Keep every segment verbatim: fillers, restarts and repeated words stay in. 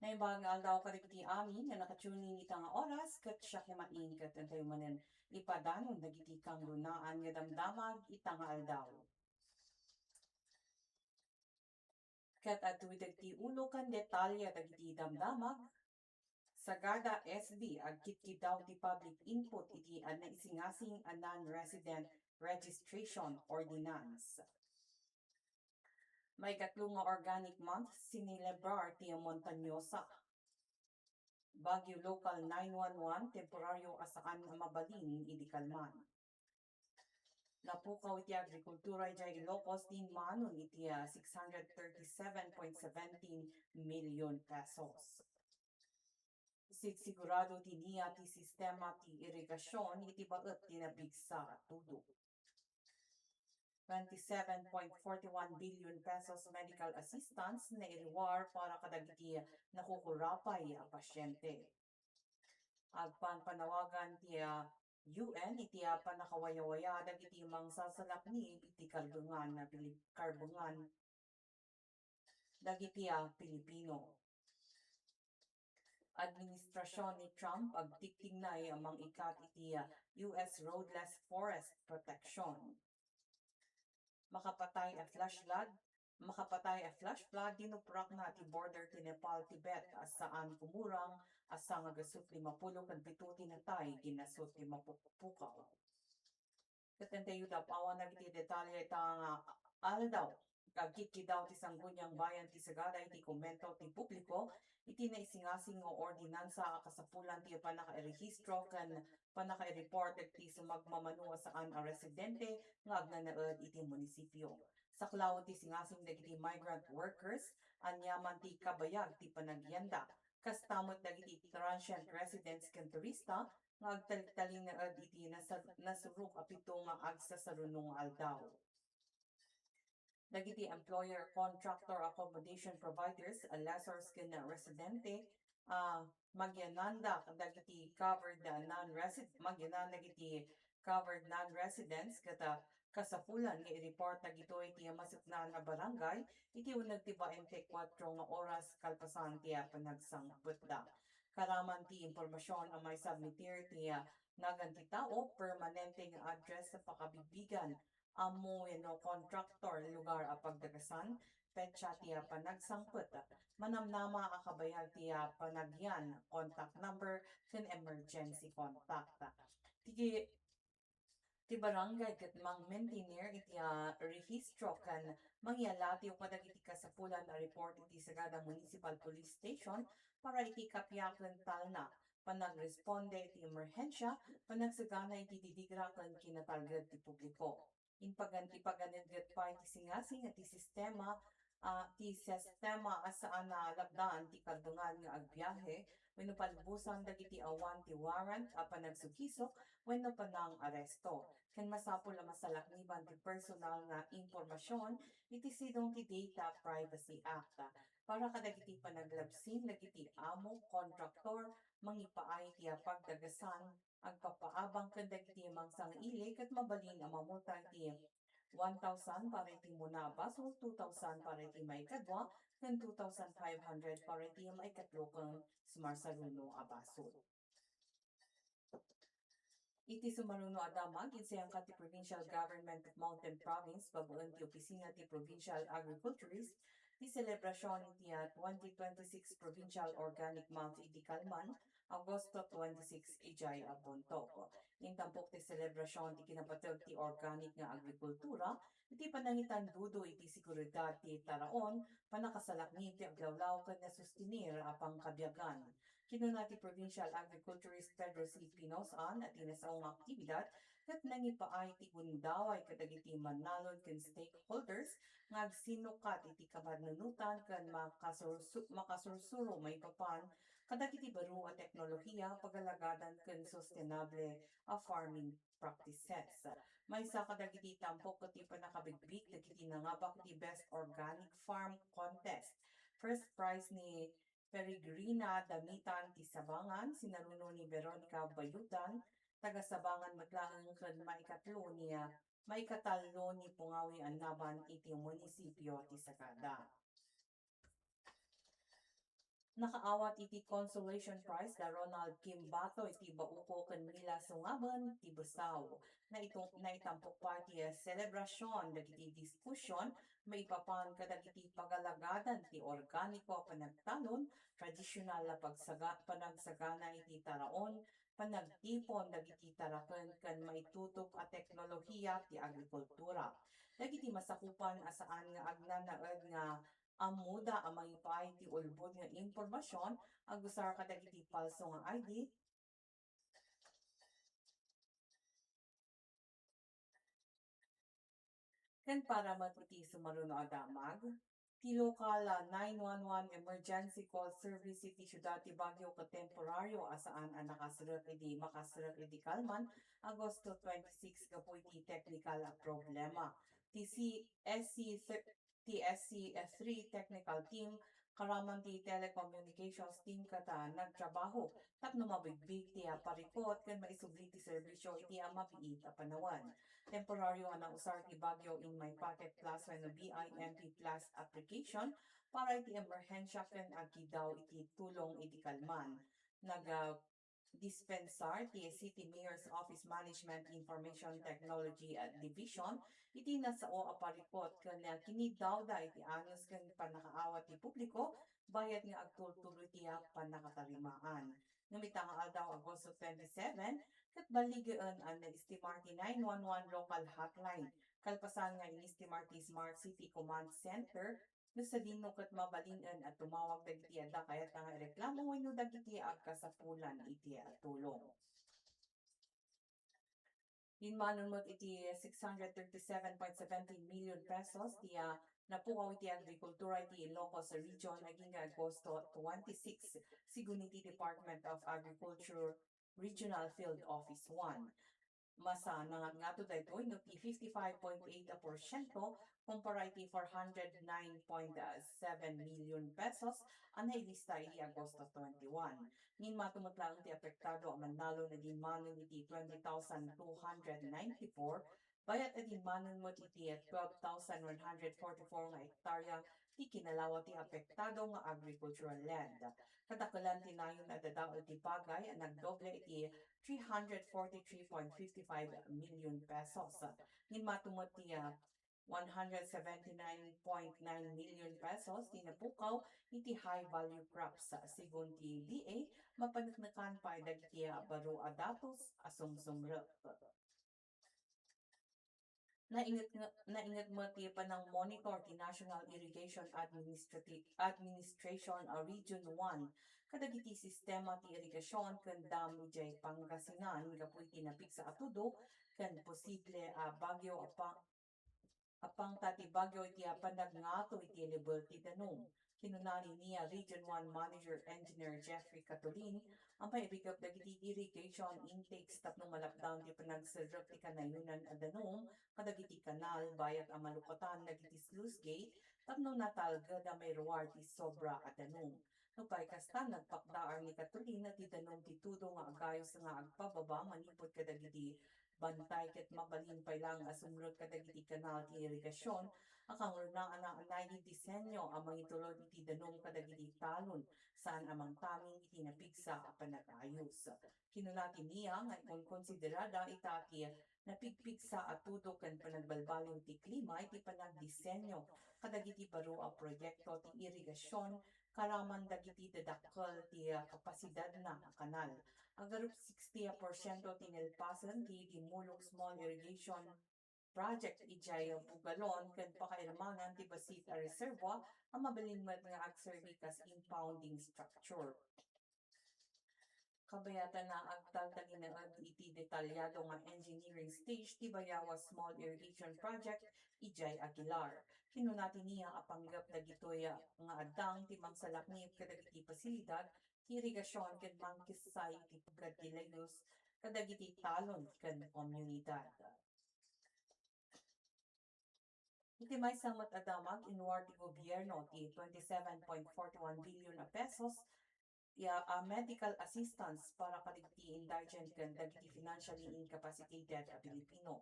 Naimbag nga aldaw kadagiti amin nga nakatune in ita nga oras, ket siak ni Maing, ket intayo manen ipadanon dagiti kangrunaan nga damdamag ita nga aldaw. Ket adtoy dagiti ulo ken detalye dagiti damdamag. Sagada S D, agkitkiddaw ti public input iti a naisingasing a non-resident registration ordinance. Maikatlo nga organic month, sinelebrar ti Montañosa. Baguio Local nine one one, temporario a saan a mabalin idi kalman. Napukaw iti agrikultura idiay Ilocos ti immanon iti, ah, six hundred thirty-seven point seventeen million pesos. Sigsigurado ti nia ti sistema ti irigasion iti baet ti nabigsa a tudo. Twenty-seven point forty-one billion pesos medical assistance nairiwar para kadagiti nakukurapay a pasyente. Agpanpanawagan ti, ah, U N iti, ah, pannakawayawaya dagiti mangsasalaknib iti karbengan a Pili-, karbengan dagiti, ah, Pilipino. Administrasion ni Trump agtiktignay a mangikat iti, ah, U S roadless forest protection. Makapatay a flash flood, makapatay a flash flood, dinuprakna ti border ti Nepal, Tibet, a saan kumurang a sangagasu lima pulo ken pito ti natay, dinnaso ti mapupukaw. Ket intayo dap-awan dagiti detalye ita nga aldaw. Agkikiddaw ti Sangguniang Bayan ti Sagada iti komento ti publiko iti naisingasing nga ordinansa a kasapulan ti pannakairehistro ken pannakaireport dagiti sumagmamano a saan a residente nga agnanaed iti munisipio. Saklaw ti singasing dagiti migrant workers, aniaman ti kabayag ti panagyanda, kasta met dagiti transient residents ken turista nga agtaltalinaed iti nasa-, nasurok a pito nga agsasaruno nga aldaw. Dagiti employer, contractor, accommodation providers, lessors ken residente, ah, magyananda dagiti covered non-resid-, magyanan dagiti covered non-residents ket, ah, kasapulan nga i-report dagitoy ti masuknaan a barangay iti uneg ti bainte kuatro nga oras kalpasan ti, ah, panagsangpetda. Karaman ti impormasion a maisubmitir ti, ah, nagan ti tao, permanente nga address a pakabigbigan, amo wenno contractor, lugar a pagdagasan, petsa ti, ah, panagsangpet, manamnama a kabayag ti, ah, panagyan, contact number, ken emergency contact. Ti, ti barangay ket mangmaintainer iti, ah, rehistro ken mangyalatiw kadagiti kasapulan a report iti Sagada Municipal Police Station para iti kappia ken talna, panagresponde iti emerhensia, panagsagana iti didigra ken kinatalged ti publiko. Impagan-, ipaganenget pay ti singasing a ti sistema, ah, ti sistema a saan a lapdan ti karbengan nga agbiahe wenno palubosan dagiti awan ti warrant a panagsukisok wenno panangaresto. Ken masapul a masalakniban ti personal nga impormasion iti sidong ti Data Privacy Act. Para kadagiti panaglabsin dagiti amo, kontraktor, mangipaay ti pagdagasan, agpapaabang ken dagiti mangsangaili ket mabalin a mamulta iti one thousand para iti umuna a basol, two thousand para iti maikadua, ken two thousand five hundred para iti maikatlo ken sumarsaruno a basol. Iti sumaruno a damag, insayangka ti Provincial Government of Mountain Province babaen ti opisina ti Provincial Agriculturist ti selebrasion iti, ah, twenty twenty-six Provincial Organic Month idi kalman, Agosto twenty-six, idiay a Bontoc. Intampok ti selebrasion ti kinapateg ti organic nga agrikultura iti panangitandudo iti seguridad ti taraon, pannakasalaknib ti aglawlaw ken nasustenir a pangkabiagan. Kinuna ti Provincial Agriculturist Pedro C. Pinos-an a ti nasao nga aktibidad ket nangipaay ti gundaway kadagiti mannalon ken stakeholders nga agsinukat iti kapanunotan ken makasursu-, makasursuro maipapan kadagiti baro a teknolohiya, pagalagadan ken sustainable a farming practices. Maysa kadagiti tampok ket ti pannakabigbig dagiti nangabak ti Best Organic Farm Contest. First prize ni Peregrina Damitan ti Sabangan, sinaruno ni Veronica Bayutan, taga Sabangan met laeng, ken maikatlo ni, ah, maikatallo ni Pungawi Annaban iti munisipio ti Sagada. Nakaawat iti consolation prize da Ronald Kimbato iti Bauco ken Mila Sungaben ti Besao. Naitu-, naitampok pay ti selebrasion dagiti diskusyon maipapan kadagiti pagalagadan ti organiko a panagtalon, tradisyonal a pagsaga-, panagsagana iti taraon, panagtipon dagiti taraken ken maitutup a teknolohiya ti agrikultura. Dagiti masakupan a saan nga agnanaed nga ammoda a maipaay ti ulbod nga impormasion, agusar kadagiti palso nga I D, ken para met iti sumaruno a damag, ti local, ah, nine one one emergency call service iti siudad ti Baguio ket temporario a saan a nakasrek idi, makasrek idi kalman, Agosto twenty-six, gapu iti teknikal a problema. Ti C-, S C thir-, ti S C three technical team, karaman ti telecommunications team ket, ah, nagtrabaho tapno mabigbig ti, ah, parikut ken maisubli ti serbisyo iti, ah, mabiit a panawen. Temporario a nausar ti Baguio in My Pocket Plus wenno B I M P Plus application para iti emerhensia ken agkidaw iti tulong iti kalman. Nag, ah, dispensar ti City Mayor's Office Management Information Technology, uh, Division iti nasao a parikut ken, uh, kinidawda iti anus ken pannakaawat ti publiko bayat nga agtultuloy ti, uh, pannakatarimaan. Ngem ita nga aldaw, Agosto twenty-seven, ket balligen a naistimar ti nine one one local hotline, kalpasan nga inistimar ti Smart City Command Center no sadino ket mabalinen a tumawag dagiti adda kayatna nga ireklamo wenno dagiti agkasapulan iti tulong. Dinmanon met iti six hundred thirty-seven point seventeen million pesos ti, ah, napukaw iti agrikultura iti Ilocos Region agingga Agosto twenty-six, sigun iti Department of Agriculture Regional Field Office one. Masa, nangatngato daytoy no ti fifty-five point eight a porsyento kumpara iti four hundred nine point seven million pesos a nailista iti Agosto twenty-one. Ngem mato met laeng ti apektado a mannalon a dinmanon iti twenty thousand two hundred ninety-four, bayat a dinmanon met iti twelve thousand one hundred forty-four nga hektarya ti kinalawa ti apektado nga agricultural land. Kadakelan ti nayon a dadael ti pagay a nagdoble iti three hundred forty-three point fifty-five million pesos. Ngem mato met ti, ah, one hundred seventy-nine point nine million pesos ti napukaw iti high value crops, sigun ti D A, mapaneknekan pay dagiti, ah, baro a datos a sumsumrek. Nainget nga, nainget met ti panangmonitor ti National Irrigation Administrati-, Administration, ah, Region one kadagiti sistema ti irigasion ken dam idiay Pangasinan gapu iti napigsa a tudo ken posible a bagyo a pa-, a pangta ti bagyo iti a panagngato iti level ti danum. Kinuna ni N I A Region one Manager Engineer Jeffrey Catulin a mairigap dagiti irrigation intakes tapno malapdan ti panagserrek ti kanayonan a danum kadagiti kanal, bayat a malukatan dagiti sluice gate tapno natalged a mairuar ti sobra a danum. Nupay kasta, nagpakdaar ni Catulin a ti danum ti tudo nga agayos nga agpababa manipud kadagiti bantay ket mabalin pay laeng a sumrek kadagiti kanal ti irigasion a kangrunaan a naay disenyo a mangitulod iti danum kadagiti talon saan a mangtaming iti napigsa a panagayos. Kinuna ti N I A nga ikonkonsiderada ita ti napigpigsa a tudo ken panagbalbaliw ti klima iti panagdisenyo kadagiti baro a proyekto ti irigasion karaman dagiti dadakkel ti, ah, kapasidadna a kanal. Agarup sixty a porsyento ti nalpasen ti Dimulog Small Irrigation Project idiay Bugalon ken pakairmanan ti bassit a reservoir a mabalin met nga agserbi kas impounding structure. Kabayatan a agtaltalinaed iti detalyado nga engineering stage ti Bayawa Small Irrigation Project idiay Aguilar. Kinuna ti N I A a panggep dagitoy nga addang ti mangsalaknib kadagiti pasilidad ti irigasion ken mangkessay iti pugad ti layus kadagiti talon ken komunidad. Iti maysa met a damag, inruar ti gobierno ti twenty-seven point forty-one billion a pesos ya, a medical assistance para kadagiti indigent ken dagiti financially incapacitated a Pilipino.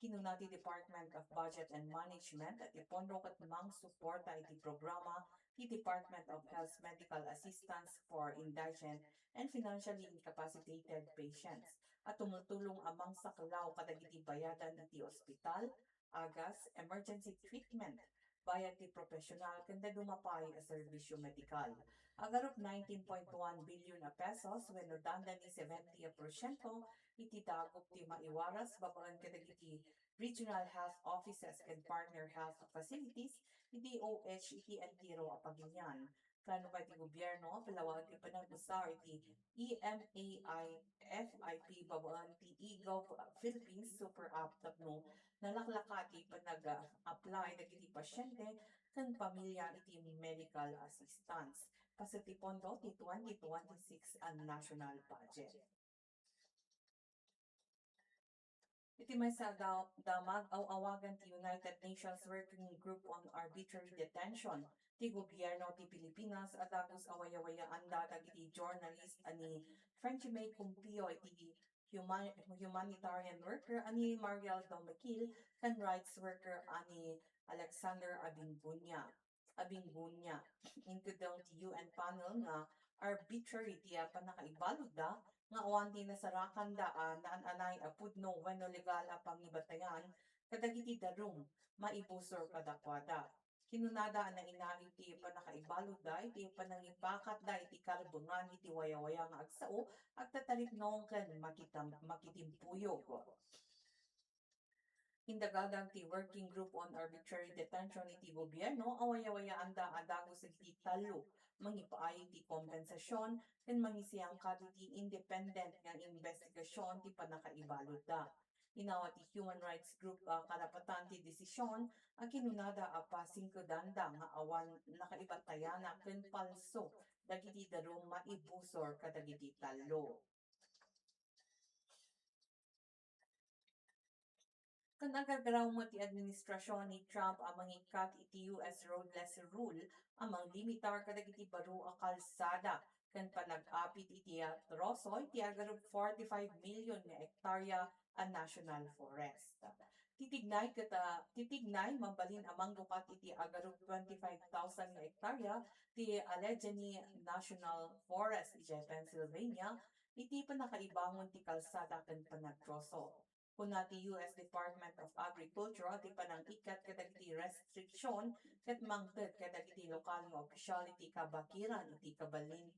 Kinuna ti Department of Budget and Management a ti pondo ket mangsuporta iti programa ti Department of Health's Medical Assistance for Indigent and Financially Incapacitated Patients a tumutulong a mangsaklaw kadagiti bayadan iti ospital, agas, emergency treatment, bayad ti professional ken dadduma pay a serbisyo medikal. Agarup nineteen point one billion a pesos wenno dandani seventy a porsyento iti dagup ti maiwaras babaen kadagiti regional health offices ken partner health facilities iti O H iti entero a pagilian. Plano pay ti gobierno a palawagen ti panag-usar iti E M A I F I P babaen ti eGov Philippines Super App tapno nalaklaka ti panag-apply dagiti pasyente ken pamilya iti medical assistance. Paset ti pondo ti twenty twenty-six a national budget. Iti maysa a da-, damag, aw-awagan ti United Nations Working Group on Arbitrary Detention ti gobierno ti Pilipinas a dagus a wayawayaanda dagiti journalist a ni Frenchie May Cumpio iti human-, humanitarian worker a ni Mariel Domequil ken rights worker a ni Alexander Abingunia. Abingunia. Inkeddeng ti U N panel nga arbitrary ti pannakaibaludda nga awan ti nasarakanda a naan-anay a pudno wenno legal a pangibatayan kadagiti darum maibusor kadakuada. Kinunada a nainari ti pannakaibaludda iti panangipakatda iti karebengan iti wayawaya nga agsao, agtataripnong ken makitam-, makitimpuyog. Indagagan ti Working Group on Arbitrary Detention iti gobierno a wayawayaanda a dagus dagiti tallo mangipaay iti kompensasion ken mangisiangkat iti independent nga imbestigasion ti pannakaibaludda. Inawat ti Human Rights Group a karapatan ti desisyon a kinunada a pasingkedanda nga awan nakaibatayan ken palso dagiti darum maibusor kadagiti tallo. Ken agargaraw met ti administrasion ni Trump a mangikkat iti U S roadless rule a manglimitar kadagiti baro a kalsada ken panag-apit iti troso iti agarup forty-five million nga ektarya a national forest. Titignay ket, ah, titignay mabalin a mangdukat iti agarup twenty-five thousand nga ektarya ti Allegheny National Forest idiay Pennsylvania iti pannakaibangon ti kalsada ken panagtroso. Kuna ti U S Department of Agriculture ti panangikkat kadagiti restriksion ket mangted kadagiti lokal nga opisyal iti kabakiran iti kabalin,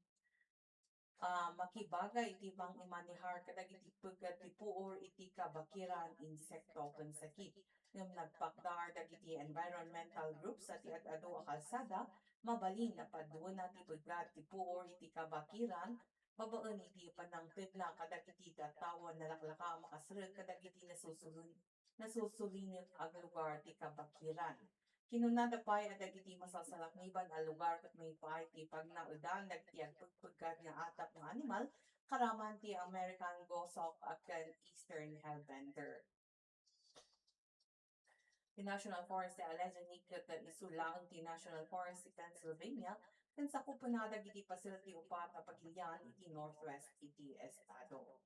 ah, makibaga iti mangimanehar kadagiti peggad ti puor iti kabakiran, insekto ken sakit. Ngem nagpakdaar dagiti environmental groups a ti ad-adu a kalsada mabalin a paduena ti peggad ti puor iti kabakiran babaen iti panangtedna kadagiti tattao a nalaklaka a makasrek kadagiti nasusulin-, nasusulinek a lugar ti kabakiran. Kinunada pay a dagiti masalsalakniban a lugar ket maipaay ti pagnaedan dagiti agpegpeggad nga atap nga animal, karaman ti American goshawk ken eastern hellbender. Ti National Forest ti Allegheny ket isu laeng ti National Forest ti Pennsylvania, ken sakupna dagiti paset ti upat a pagilian iti Northwest iti estado.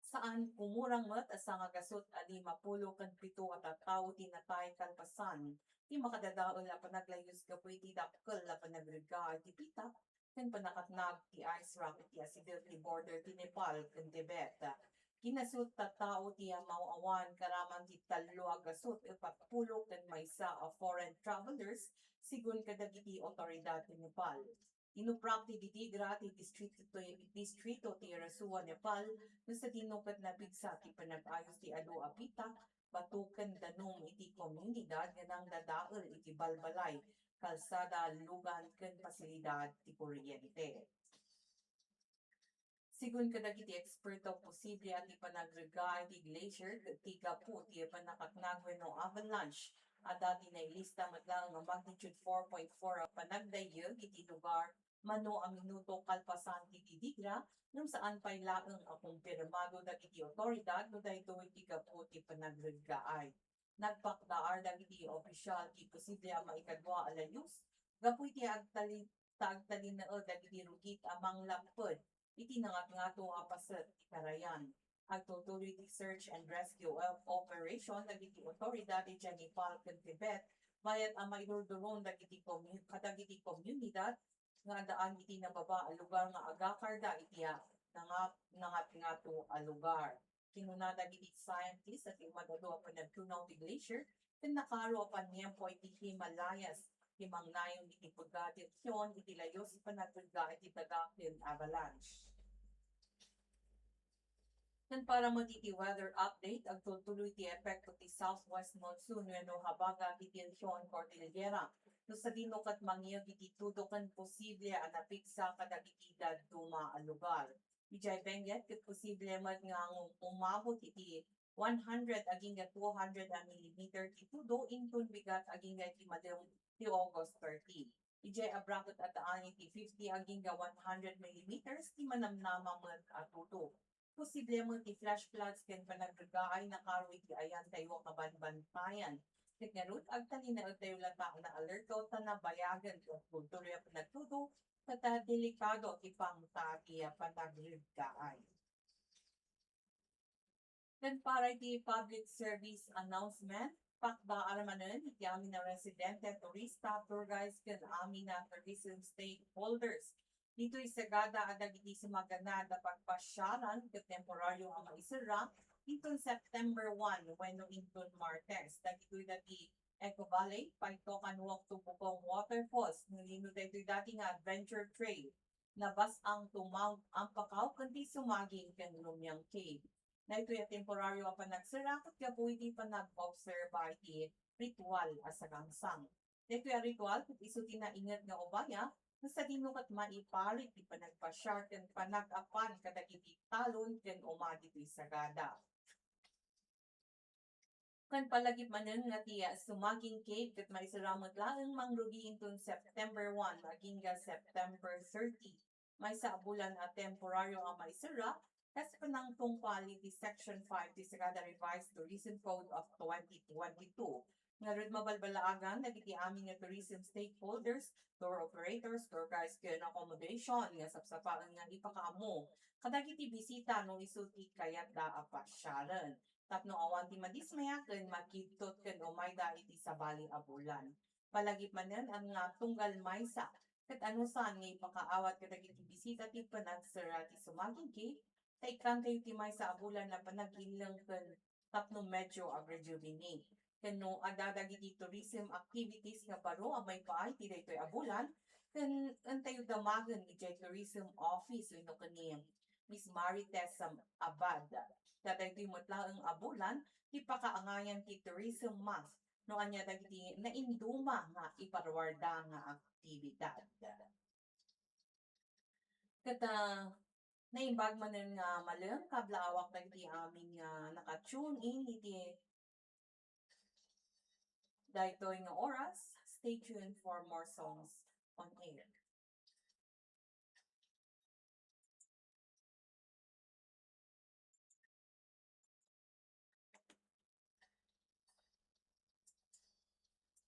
Saan, umurang met a sangagasut a limapulo ken pito a tattao ti natay kalpasan ti makadadael a panaglayus gapu iti dakkel a panagregga iti pitak ken pannakatnag ti ice rock iti asideg ti border ti Nepal ken Tibet. Kinasut tattao ti maw-awan karaman ti tallo a gasut, uppat pulo ken maysa a foreign travelers, sigun kadagiti otoridad ti Nepal. Inuprak ti Didgra ti distrito ti, distrito ti Rasuwa, Nepal, no sadino ket napigsa ti panag-ayos ti adu a pitak, bato ken danum iti komunidad nga nangdadael iti balbalay, kalsada, lugan ken pasilidad ti kuryente. Sigun kadagiti eksperto, posible a ti panagregga iti glacier ket ti gapu ti pannakatnag wenno avalanche. Adda ti nailista met laeng nga magnitude four point four a panagdayyeg iti lugar mano a minuto kalpasan ti Didgra, ngem saan pay laeng a kumpirmado dagiti otoridad no daytoy ti gapu ti panagreggaay. Nagpakdaar dagiti opisyal ti posible a maikadua a layus gapu iti agtali-, ta agtalinaed dagiti rugit a manglapped iti nangatngato a paset ti karayan. Agtutuloy ti search and rescue op-, operation dagiti otoridad idiay Nepal ken Tibet, bayat a maidurduron dagiti komyu-, kadagiti komunidad nga addaan iti nababa a lugar nga agakarda iti a-, nanga-, nangatngato a lugar. Kinuna dagiti scientist a ti umad-adu a panagtunaw ti glacier ken nakaro a paniempo iti Himalayas ti mangnayon iti pegga ti rehion iti layus ti panagpegga iti daga ken avalanche. Ken para met iti weather update, agtultuloy ti epekto ti southwest monsoon wenno habagat iti rehion Cordillera. No sadino ket mangiyeg iti tudo ken posible a napigsa kadagiti dadduma a lugar. Idiay Benguet ket posible met nga um-, umabot iti one hundred agingga two hundred a millimeter ti tudo inton bigat agingga iti madem ti August thirty. Idiay Abra ket addaan iti fifty agingga one hundred millimeters ti manamnama met a tudo. Posible met ti flash floods ken panagreggaay nakaro iti ayantayo a kabanbantayan. Ket ngarud, agtalinaedtayo latta nga alerto ta nabayagen ti agtultuloy a panagtudo ket delikado ti pangtati a panagreggaay. Ken para iti public service announcement, pakdaar manen iti amin a residente, turista, tour guides, ken amin a tourism stakeholders. Ditoy Sagada, adda dagiti sumaganad a pagpasiaran ket temporario a maiserra inton September one wenno inton Martes. Dagitoy dati Eco Valley, Paito, Canuoc to Bugong Waterfalls, Nulino, daytoy dati nga adventure trail, Nabas-ang to Mount Ampakaw ken ti sumaging ken Lumiang Cave. Daytoy a temporario a panagserra ket gapu iti panag-obserba iti ritual a sagangsang. Daytoy a ritual ket isu ti nainget nga ubaya no sadino ket maiparit ti panagpasiar ken panag-apan kadagiti talon ken uma ditoy Sagada. Ken palagip manen nga ti, ah, Sumaging Cave ket maiserra met laeng mangrugi inton September one agingga September thirty. Maysa a bulan a temporario a maiserra, kas panangtungpal iti Section five ti Sagada Revised Tourism Code of twenty twenty-two. Ngarud, mabalbalaagan dagiti amin nga tourism stakeholders, tour operators, tour guides, ken accommodation nga sapsapaen nga ipakaammo kadagiti bisita no isu ti kayatda a pasiaren. Tapno awan ti madismaya ken makidtot ken umayda iti sabali a bulan. Palagip manen nga tunggal maysa ket anusan nga ipakaawat kadagiti bisita ti panagserra ti Sumaging Cave, ta ikkantayo ti maysa a bulan a panag-illeng ken tapno medyo ag-rejuvenate. Ken no adda dagiti tourism activities nga baro a maipaay ti daytoy a bulan, ken intayo damagen idiay tourism office wenno ken ni Miss Marites Abad. Ta daytoy met laeng a bulan ti pakaangayan ti tourism month no ania dagiti nainduma nga iparuarda nga aktibidad. Ket, ah, naimbag manen nga malem, kablaawak dagiti amin nga naka-tune in iti daytoy nga oras. Stay tuned for more songs on air.